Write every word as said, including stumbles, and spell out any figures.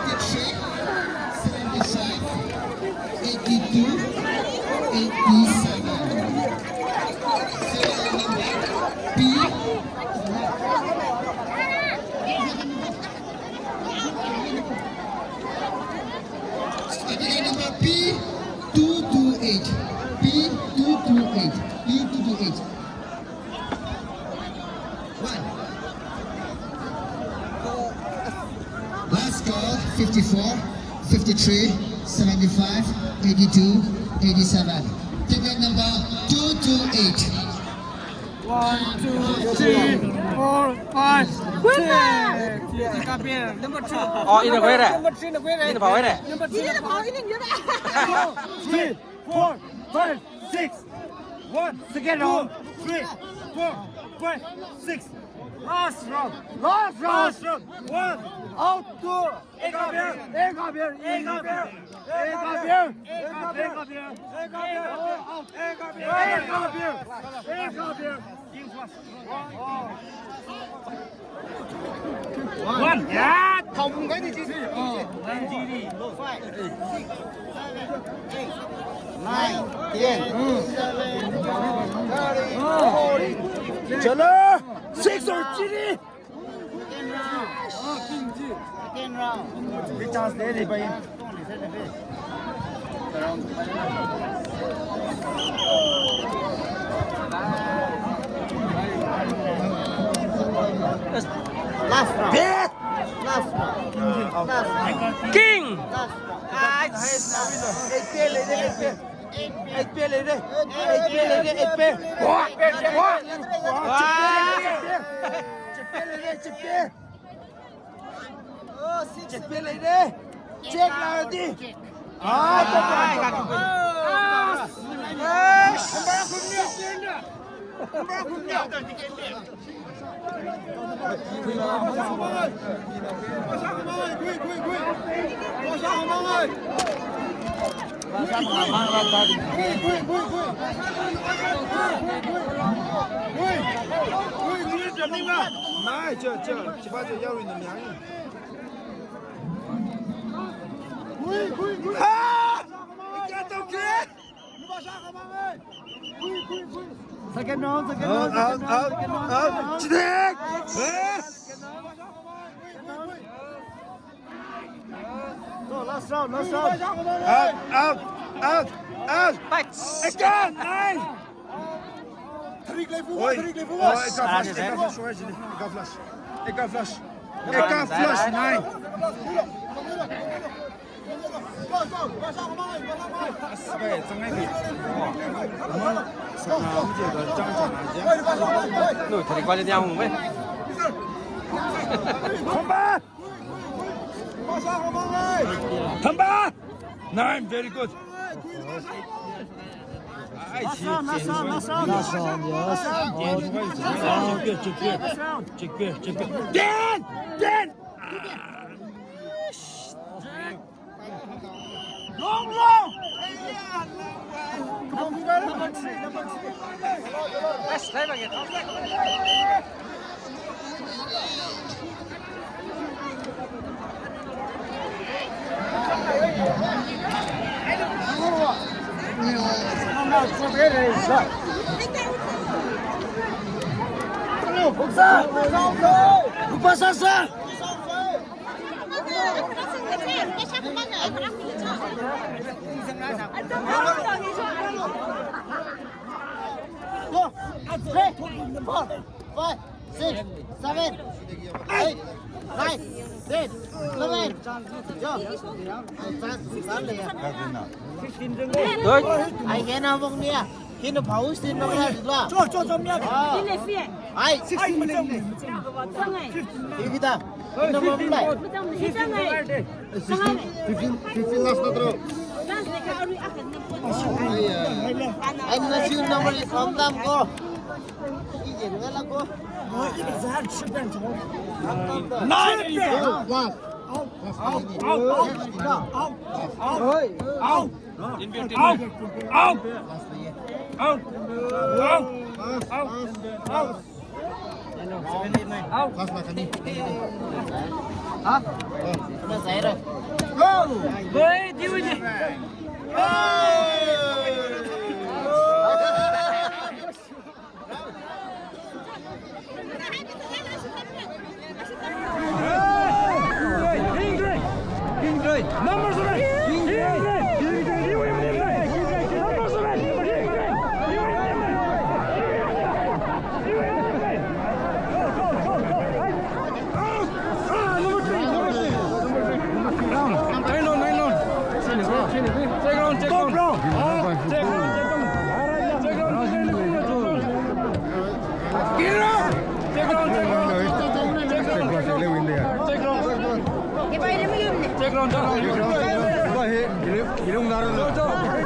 Fifty-three, seventy-five, eighty-two, eighty-seven. B. Number B two two eight. B two two eight. B two two eight. One. Last call, fifty-four, fifty-three, seventy-five, eighty-two, eighty-seven. Ticket number two two eight. One, two, three, four, five, six. Number three. Oh, ina khuire? Number three na khuire. Ina phaoire? Number three na phaoire. Three, four, five, six. One, second round. Two, three, four, five, six. Last round. Last round. Last round. One. Out, two. Ek ka bhai. Ek ka bhai. Ek ka bhai. Ek ka bhai. Ek ka bhai. Ek ka bhai. Ek ka bhai. Ek ka bhai. One. Yeah. Thao mung kai ni chi. Oh. One, two, three, four, five, six, seven, eight, nine, ten, eleven, twelve, thirteen, fourteen. Chalo. Six or chili. Second round. Oh, King G. Second round. Big chance there, bhai. Last round. Last round. Last round. King. Last round. Nice. Eight pair, eight pair. Eight pair lei re. Eight pair lei re, eight pair. Wah! Wah! Eight pair lei re, eight pair. Eight pair lei re. Check la di. Ah, check la. Ah, yes. Second round, second round, second round, second round. Out, out, out, out. Second round. No, last round, last round. Out, out, out, out. Fight. Again, nine. Three, left, four, three, left, four. Oh, ek ka flush, ek ka flush, ek ka flush. Ek ka flush, nine. Thamba! Thamba! Nine, very good. Last round, last round, last round. Last round, yes. Check here, check here. Check here, check here. Ten! Ten! Long, long! Come on, number three, number three. Let's try again. Five, six, seven, eight, nine, ten, eleven. Yo. Good. Ai, kena bong dia. Hina power station number la. Cho, cho, cho, mya. Ah. Ai, sixteen. Hi kita. Number lai. Fifteen, fifteen, fifteen last na tro. Ai, na si number i kham dam ko. Ije ngala ko. Nine. Last. Out. Out. Out. Out. Out. Out. Out. Out. Out. Out. Out. Out. Out. Last na kani. Ha? Kena zaira. Go. Hey, diwini. Hey. Nine round, nine round. Check round, check round. Check round, check round. Check round, check round. Check round, check round. Check round, check round. Check round, check round.